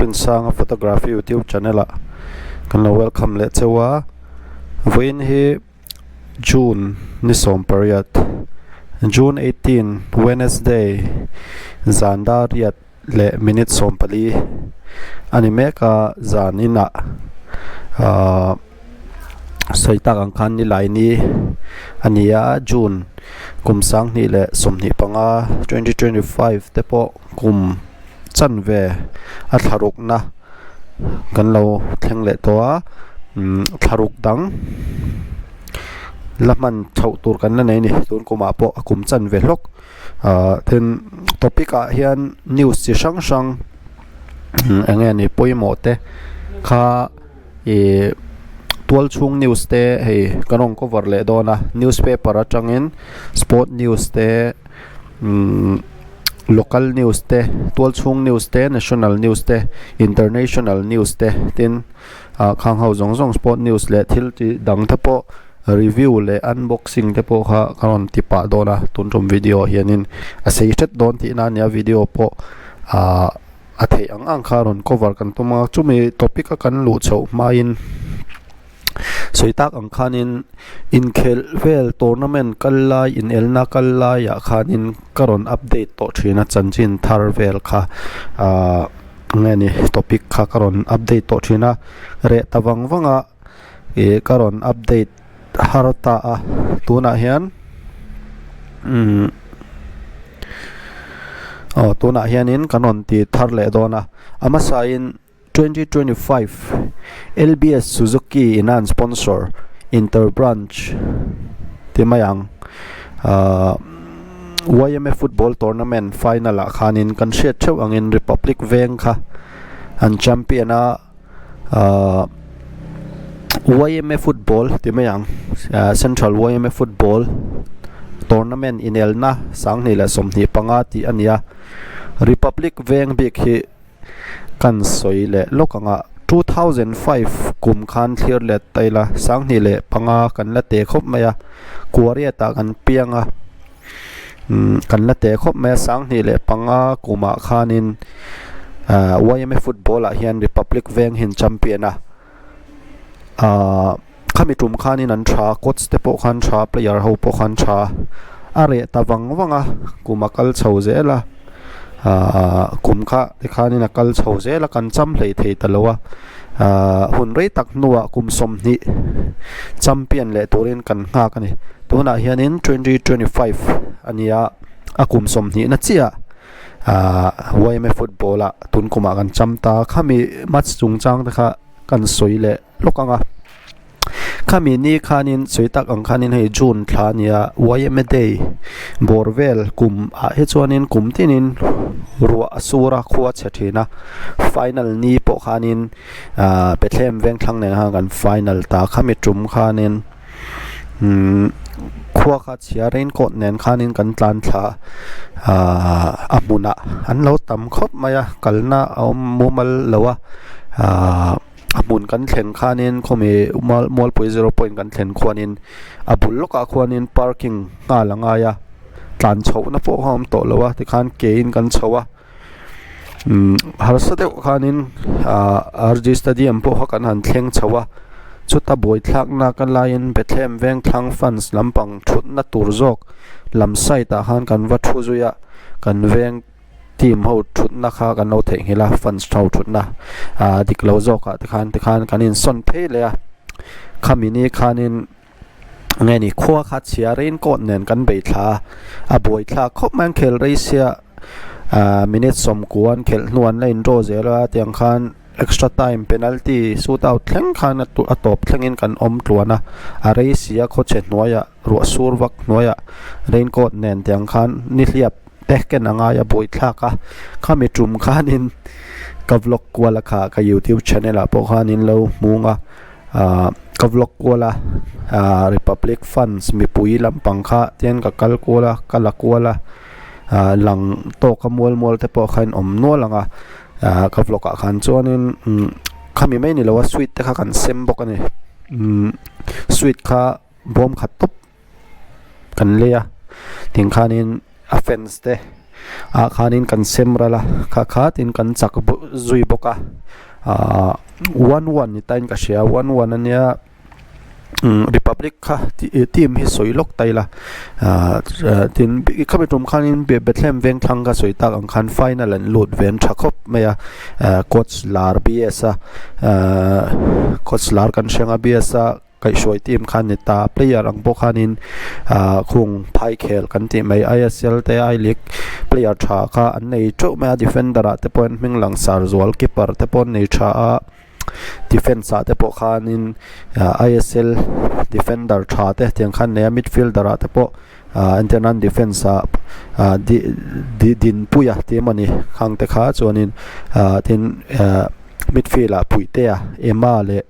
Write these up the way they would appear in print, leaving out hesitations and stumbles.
Rinsanga photography youtube channel ah kan lo welcome leh cheu a vawiin hi June ni 18 June 18 Wednesday zan dar riat leh minute 14 a ni mek a zan inah ahh sawi tak ang khan nilai ni a ni a June kum 2025 2025 te pawh kum chanve a thla rukna kan lo thleng leh tawh a umm thla ruk dang la hman chhoh tur kan la nei a ni tun kumah pawh a kum chanve hlawk ahh tin topic ah hian news chi hrang hrang eng nge ni pawimawh te kha ih tual chhung news te hei kan rawn cover leh dawn a newspaper atangin sport news te umm local news te tual chhung news te national news te international news te tin ah khang ho zawng zawng sport news leh thil tih dang te pawh review leh unboxing te pawh kha ka rawn ti pah dawn a tun tum video ah hianin a sei hret dawn tih na ania video pawh ah a theih ang ang kha rawn cover kan tum a chumi topic a kan luh chhoh hmain. Sawi tak ang khanin inkhelh vel tournament kal lai inelna kal laiah khanin ka rawn update tawh thin a chanchin thar vel kha ahh eng nge ni topic kha ka rawn update tawh thin a reh ta vang vang a ih ka rawn update har ta a tunah hian umm aw tunah hianin kan rawn ti thar leh dawn a a hmasain. 2025 LBS Suzuki in an sponsor Inter Branch ti mai ang ahh YMA football tournament final ah khanin kan hriat theuh angin Republic veng kha an champion a ahh YMA football ti mai ang ahh Central YMA football tournament inelna 2025 tih a ni a Republic veng bik hi. Kan sawi leh lawk ang a, 2005 kum khan thlir let ta ila, 2005 kan la teh khawp mai a, Kuariat ah kan piang a, umm kan la teh khawp mai a, 2005 kumah khanin ahh YMA football ah hian Republic veng hi an champion a, ahh khami tum khanin an tha coach te pawh khan tha player ho pawh khan tha a reh ta vang vang a kum a kal chho zel a ahh kum kha tikhanin a kal chho zel a kan cham hlei thei ta lo a ahh hun rei tak hnuah kum 20 champion leh turin kan nghak a ni tunah hianin 2025 a ni a a kum 20 na chiah ahh YMA football ah tun kumah kan cham ta khami match chungchang te kha kan sawi leh lawk ang a khami ni khanin sawi tak ang khanin hei June thla a nia YMA day bawr vel kum ah hi chuanin kum tinin ruah a sur a khua chhe thin a final ni pawh khanin ahh Bethlehem Vengthlang nen khan kan final ta khami tum khanin umm khua kha chhia raincoat nen khanin kan tlan thla ahh a hmunah an lo tam khawp mai a kalna a awm mumal lo a ahh a hmun kan thlen khanin khawmi mual mualpui zero point kan thlen khuanin a bul lawkah khuanin parking nghal a ngai a tlan chhohna pawh a awm tawh lo a tikhan ke in kan chho a umm harsa deuh khanin ahh R G stadium pawh kha kan han thleng chho a chuta buaithlakna ka laiin Bethlehem Vengthlang fans lampang thutna tur zawk lam side ah khan kan va thu zui a kan veng. Team ho thutna kha kan lo theihnghilh a fans ho thutna ah dik lo zawk ah te khan tikhan kan insawn phei leh a khami ni khanin nge ni khua kha chhia raincoat nen kan bei thla a a buai thlak khawp mai an khel rei sia ah minute 90 an khelh hnuah an la in draw zel a tiang khan. Extra time penalty shoot out thleng khan a a tawp thlengin kan awm tluan a, a rei si a khawchhe hnuaiah ruah sur vak hnuaiah raincoat nen tiang khan nihliap te ken a ngai a buai thlak a, khami tum khanin ka vlog kual a kha ka youtube channel ah pawh khanin lo hmung a ahh ka vlog kual a ahh republic fans mipui lampang kha tian ka kal kual a ka la kual a ahh lang tawk a mual mual te pawh khan awm nual ang a. Ahh ka vlog ah khan chuanin umm khami mai ni lo a sweet te kha kan sem bawk a ni umm sweet kha bawm khat tawp kan lei a tin khanin a fans te. ah khanin kan sem ral a kha kha tin kan chak zui bawk a ahh one one ni tain ka hria one one ania umm republic kha team hi sawi lawk ta ila ahh tin khami tum khanin Bethlehem Vengthlang ka sawi tak ang khan final an lut ve an tha khawp mai a ahh coach lar B_S a ahh coach lar kan hriang a B_S a. Kaihhruai team khan ni ta player ang pawh khanin ah khung phai khel kan tih mai I_S_L te I league player tha kha an nei teuh mai a defender ah te pawh an hming langsar zual keeper te pawh an nei tha a defence ah te pawh khanin ah I_S_L defender tha te tiang khan nei a midfielder ah te pawh ah entirna an defence ah ah di di dinpuia tih emawni khang te kha chuanin ah tin ah midfield ah puitea Emma leh.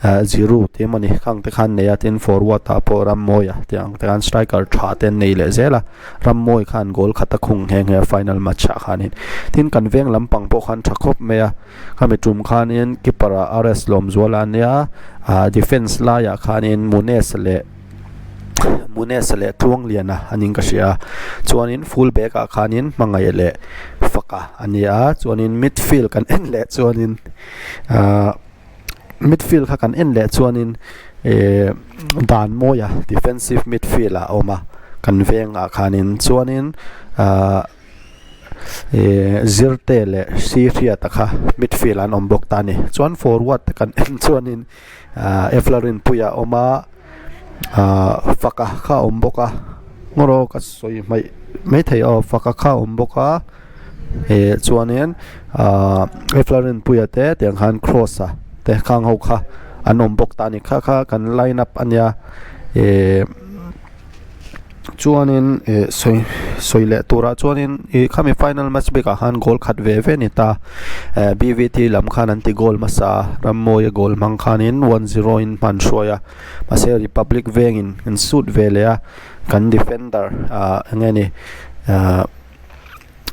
ah Giroud te emaw ni khang te khan nei a tin forward ah pawh Rammawi a tih ang te khan striker tha te an nei leh zel a Rammawi khan goal khat a khung nghe nghe a final match ah khanin tin kan veng lampang pawh khan tha khawp mai a khami tum khanin keeper ah R S Lawmzuala a nia ah defence laiah khanin Munes leh Munes leh Tluangliana a ning ka hria a chuanin full back ah khanin hmangaih leh faka a ni a chuanin midfield kan en leh chuanin ah. Midfield kha kan en leh chuanin eh dan mawia defensive midfield ah a awm a kan vengah khanin chuanin ah eh zirte leh si hriata kha midfield an awm bawk ta a ni chuan forward te kan en chuanin ah Eflarin puia a awm a ah faka kha a awm bawk a ngaw ka sawi hmaih maithei aw faka kha a awm bawk a. Eh chuanin ahh Eflarin puia te tiang khan cross a te khang ho kha an awm bawk ta a ni kha kha kan line up a nia eh chuanin eh sawi sawi leh turah chuanin ih khami final match bikah khan goal khat ve ve a ni ta eh B V T lam khan an ti goal hmasa a Rammawia goal hmang khanin one zero in hman hruai a mahse Republic vengin an sut ve leh a kan defender ah eng nge ni ah.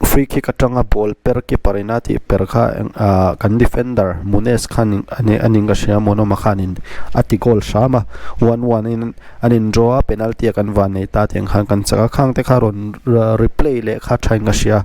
Free kick atanga ball per keeper in a tih per kha ah kan defender Munes khan a ning ka hria Muanawma khanin a ti goal hram a one one in an in draw a penalty a kan van nei ta tih ang khan kan chak a khang te kha rawn replay leh kha tha in ka hria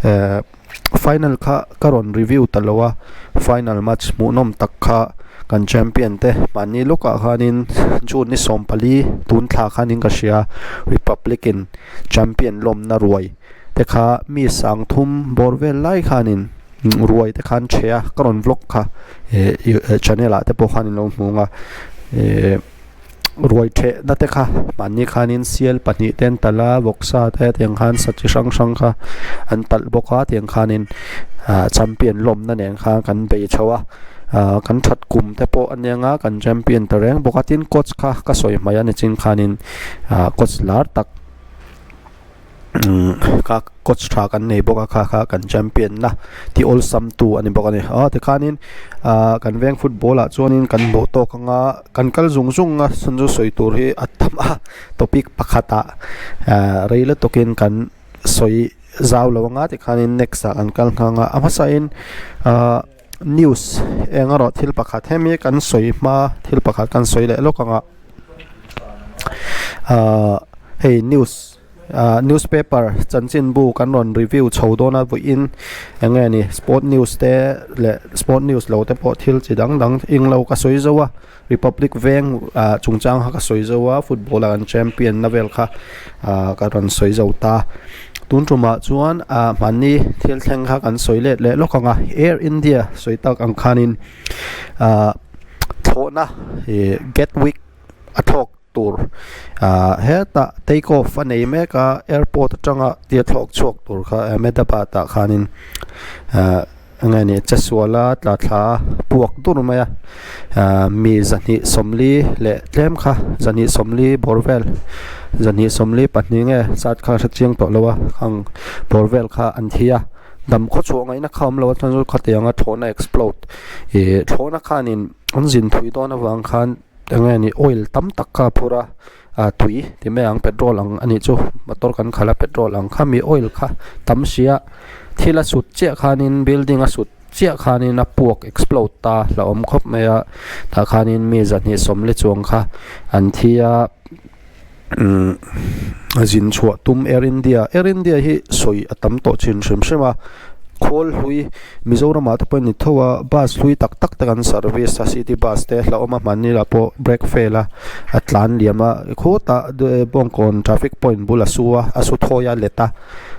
eh final kha ka rawn review ta lo a final match hmuhnawm tak kha kan champion te mahni lawkah khanin June ni 14 tun thla khanin ka hria Republic in champion lawmna ruai te kha mi sang thum bawr vel lai khanin ruai te khan ṭheh a ka rawn vlog kha eh channel ah te pawh khan in lo hmu ang a eh ruai ṭheh na te kha mahni khanin sial pahnih te an talh a vawksa te tiang khan sa chi hrang hrang kha an talh bawk a tiang khanin ah champion lawmna nen khan kan bei chho a ah kan that kum te pawh a nia nga kan champion ta reng bawk a tin coach kha ka sawi hmai a nichin khanin ah coach lar tak ka coach tha kan nei bawk a kha kha kan champion na ti awlsam tu a ni bawk a ni aw tikhanin ah kan veng football ah chuanin kan hmuh tawk anga kan kal zung zung a chhan chu sawi tur hi a tam a topic pakhat ah ah rei lutukin kan sawi zau lo anga tikhanin next ah kan kal nghang a a hmasa in ah news eng erawh thil pakhat hemi kan sawi hma thil pakhat kan sawi leh lawk anga ah hei news ah newspaper chanchinbu kan rawn review chho dawn a vawiin eng nge ni sport news te leh sport news lo te pawh thil chi dang dang englo ka sawi zo a republic veng ah chungchang kha ka sawi zo a football ah kan champion na vel kha ah ka rawn sawi zo ta tun tumah chuan ah hmanni thil thleng kha kan sawi let leh lawk ang a air india sawi tak ang khanin ah thlawhna ih gatwick a thlawk tur ah hetah take off a nei mek a airport atanga tia thlawk chhuak tur kha Ahmedabad ah khanin ah eng nge ni chesual a tla thla a puak dur mai a ah mi 240 leh tlem kha 240 bawr vel 242 nge zat kha hre chiang tawh lo a khang bawr vel kha an thi a dam khaw chhuah ngaihna kha awm lo a chuan chu khatianga thlawhna explode ih thlawhna khanin an zin thui dawn avang khan. Eng nge ni oil tam tak kha a phur a ah tui ti mai ang petrol ang a nih chu motor kan khalh a petrol ang kha mi oil kha tam sia thil a sut chiah khanin building a sut chiah khanin a puak explode ta hlauhawm khawp mai a tah khanin mi 240 chuang kha an thi a. Umm zin chhuah tum Air India Air India hi sawi a tam tawh thin hrim hrim a khawl hlui Mizoram ah te pawh a ni tho a bus hlui tak tak te kan service a city bus te hlauhawm a hmanni lah pawh brake fail a a tlan liam a khutah bawngkawn traffic point bul a su a a su thawi a let a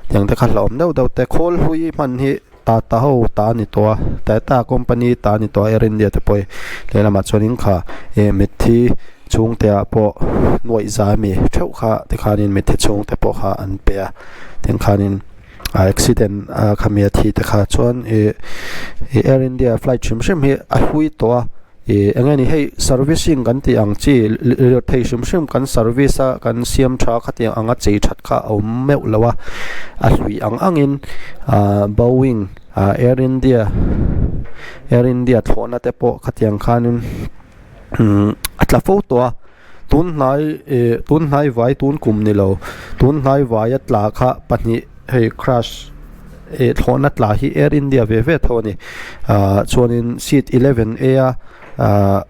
tiang te kha hlauhawm deuh deuh te khawl hlui hman hi Tata ho ta a ni tawh a Tata company ta a ni tawh a Air India te pawh hi lehlamah chuanin kha eh mitthi chhungte ah pawh nuaih za ami theuh kha tikhanin mitthi chhungte pawh kha an pe a tin khanin a accident a khami a thi te kha chuan ih Air India flight hrim hrim hi a hlui tawh a. Ih eng nge ni hei servicing kan tih ang chi lirthei hrim hrim kan service a kan siam tha khatiang anga chei that kha a awm meuh lo a a hlui ang angin ah boeing ah air india air india thlawhna te pawh khatiang khanin umm a tla fo tawh a tun hnai ih tun hnai vai tun kum ni lo tun hnai vaia tla kha pahnih hei crash ih thlawhna tla hi air india ve ve tho a ni ah chuanin seat eleven a a ah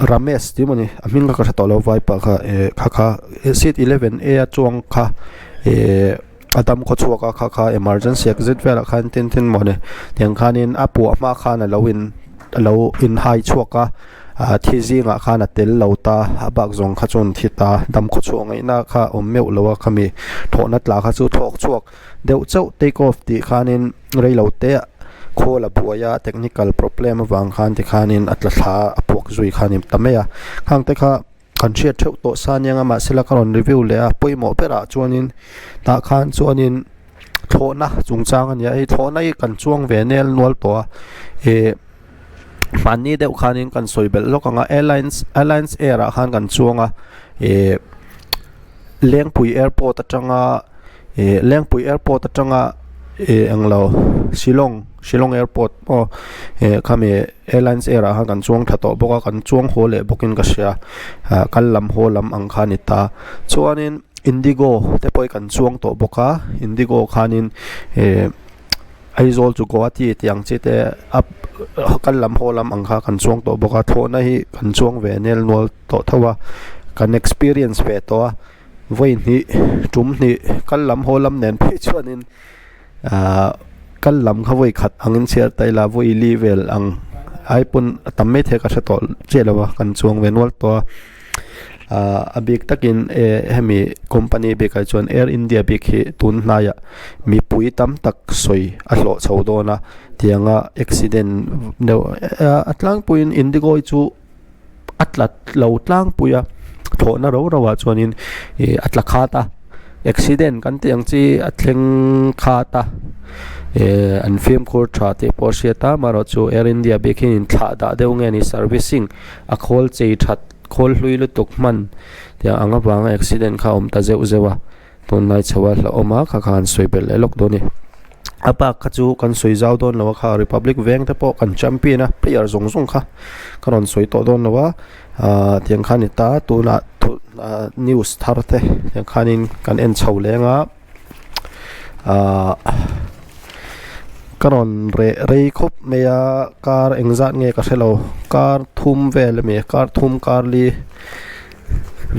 ramesh tih emaw ni a hming kha ka hre tawh lo vaipa kha eh kha kha seat eleven a a chuang kha eh a dam khaw chhuak a kha kha emergency exit velah khan tin tin maw ni tiang khanin a puah hma khan a lo in a lo in hai chhuak a. ah thi zingah khan a tel lo ta a bak zawng kha chuan thi ta dam khaw chhuah ngaihna kha a awm meuh lo a khami thawhna tla kha chu thawk chhuak deuh chauh take off tih khanin reilo te ah khawl a buai a technical problem avang khan tikhanin a tla thla a puak zui kha a ni ta mai a khang te kha kan hriat theuh tawh sa aniang a mahse la ka rawn review leh a pawimawh berah chuanin tah khan chuanin thlawhna chungchang a ni a hei thlawhna hi kan chuang ve nel nual tawh a ih. Mahni deuh khanin kan sawi belh lawk ang a airlines airlines air ah khan kan chuang a ih Lengpui airport atanga ih Lengpui airport atanga ih englo Shillong Shillong airport aw ih khami airlines air ah khan kan chuang thla tawh bawk a kan chuang haw leh bawkin ka hria ah kal lam haw lam ang kha a ni ta chuanin indigo te pawh hi kan chuang tawh bawk a indigo khanin ih. Aizawl chu Guwahati tih ang chi te a kal lam haw lam ang kha kan chuang tawh bawk a thlawhna hi kan chuang ve nel nual tawh tho a kan experience ve tawh a vawi hnih tum hnih kal lam haw lam nen phei chuanin ahh kal lam kha vawi khat angin chhiar ta ila vawi li vel ang ai pawn a tam maithei ka hre tawh chiah lo a kan chuang ve nual tawh a. Ahh a bik takin eh hemi company bikah hi chuan air india bik hi tun hnaiah mipui tam tak sawi a hlawh chho dawn a tianga accident deuh a tlangpuiin indigo hi chu a tla lo tlangpui a thlawhna ro ro ah chuanin ih a tla khat a accident kan tih ang chi a thleng khat a eh an fimkhur tha tih pawh a hriat a amaherawhchu air india bik hi inthlah dah deuh nge ni servicing a khawl chei that khawl hlui lutuk hman tiang ang avanga accident kha a awm ta zeuh zeuh a tunlai chho a hlauhawm a kha khan sawi belh leh lawk dawn a ni a bak kha chu kan sawi zau dawn lo a kha republic veng te pawh kan champion a player zawng zawng kha ka rawn sawi tawh dawn lo a ahh tiang khan ni ta tunah news thar te tiang khanin kan en chho leng a. Ahh ka rawn reh rei khawp mai a kar engzat nge ka hrelo kar thum vel a mi kar thum kar li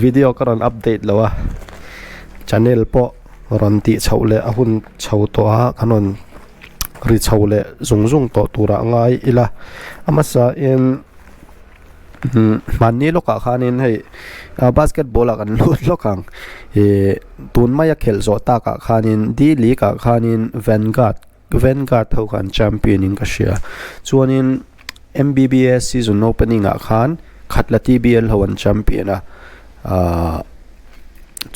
video ka rawn update lo a channel pawh rawn tih chhoh leh a hun chho tawh a kan rawn ri chho leh zung zung tawh turah ngai ila a hmasa in. Hmanni lawkah khanin hei basketball ah kan lut lawk ang ih tun maia khelh zawh takah khanin D league ah khanin vanguard vanguard ho kha an champion in ka hria chuanin M_B_B_S season opening ah khan khatla T_B_L ho an champion a ahh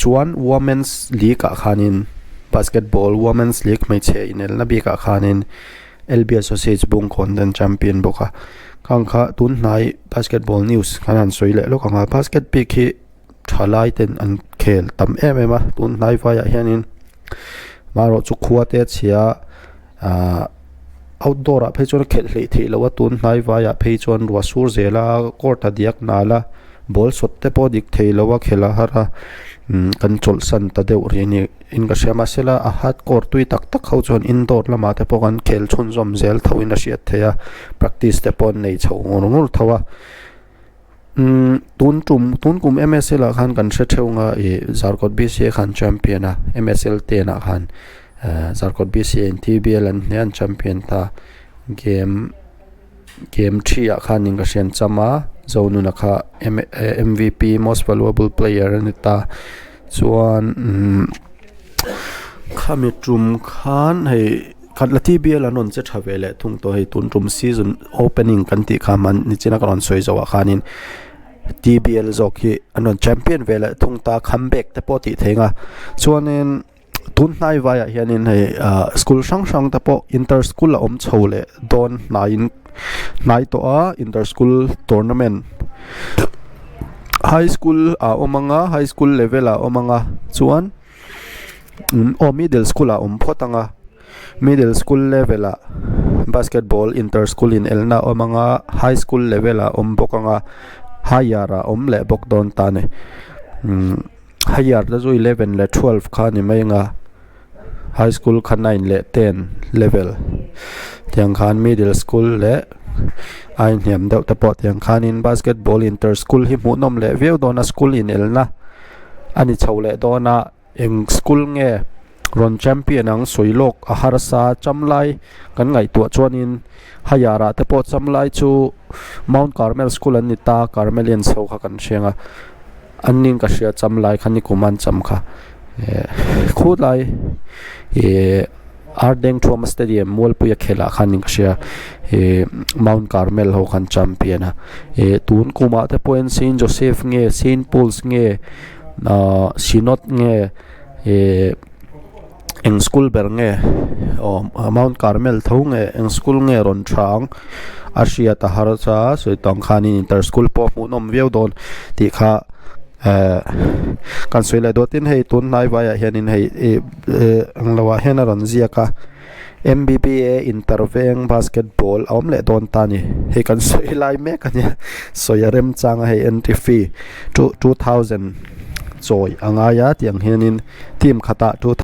chuan women's league ah khanin basketball women's league hmeichhe inelna bikah khanin. L_B Associates Bungkawn te an champion bawk a khang kha tun hnai basketball news kan han sawi leh lawk ang a basket bik hi thalai ten an khel tam em em a tun hnai vaiah hianin marawh chu khua te a chhia ahh outdoor ah phei chuan a khelh hleih theih loh a tun hnai vaiah phei chuan ruah sur zel a court a diak nal a ball sawt te pawh a dik thei lo a khelh a har a umm kan chawlhsan ta deuh rih a ni. In ka hria mahsela a hard core tui tak tak ho chuan indoor lamah te pawh kan khel chhunzawm zel tho in a hriat theih a practice te pawh an nei chho ngur ngur tho a. Umm tun tum tun kum M_S_L ah khan kan hre theuh ang a ih Zarkawt B_C_A khan champion a M_S_L ten ah khan ehh Zarkawt B_C_A in T_B_L an hneh a an champion ta game game three ah khanin ka hriat cham a Zonuna kha M_V_P most valuable player a ni ta chuan umm khami tum khan hei khatla T_B_L an rawn che tha ve leh thung tawh hei tun tum season opening kan tih kha hman nichina ka rawn sawi zawh ah khanin T_B_L zawk hi an rawn champion ve leh thung ta comeback te pawh tih theih ang a chuanin. Tun hnai vaiah hianin hei ah school hrang hrang te pawh inter school a awm chho leh dawn hnaiin hnai tawh a inter school tournament high school ah a awm ang a high school level ah a awm ang a chuan aw middle school ah a awm phawt ang a middle school level ah basketball inter school in elna a awm ang a high school level ah a awm bawk ang a higher ah a awm leh bawk dawn ta a ni umm. Higher te chu 11 leh 12 kha a ni mai ang a high school kha 9 leh 10 level tiang khan middle school leh a inhniam deuh te pawh tiang khanin basketball inter school hi hmuhnawm leh viau dawn a school inelna a ni chho leh dawn a eng school nge rawn champion ang sawi lawk a harsa chamlai kan ngaihtuah chuanin higher ah te pawh chamlai chu Mount Carmel school an ni ta Carmelians ho kha kan hriang a. An nin ka hria cham lai kha nikum an cham kha eh khut lai ih Ardengthuama stadium Mualpuia khelh ah khan in ka hria ih Mount Carmel ho khan champion a ih tun kumah te pawhin Saint Joseph nge Saint Paul's nge ahh Synod nge ih eng school ber nge aw Mount Carmel tho nge eng school nge rawn tha ang a hriat a har cha sawi tawng khanin inter school pawh hmuhnawm viau dawn tih kha ehh kan sawi leh dawt tin hei tun hnai vaiah hianin hei ih eh ang lo ah hian a rawn ziak a M_B_B_A inter veng basketball a awm leh dawn ta a ni hei kan sawi lai mek a nia sawi a remchang a hei entry fee two 2000 chawi a ngai a tiang hianin team khatah.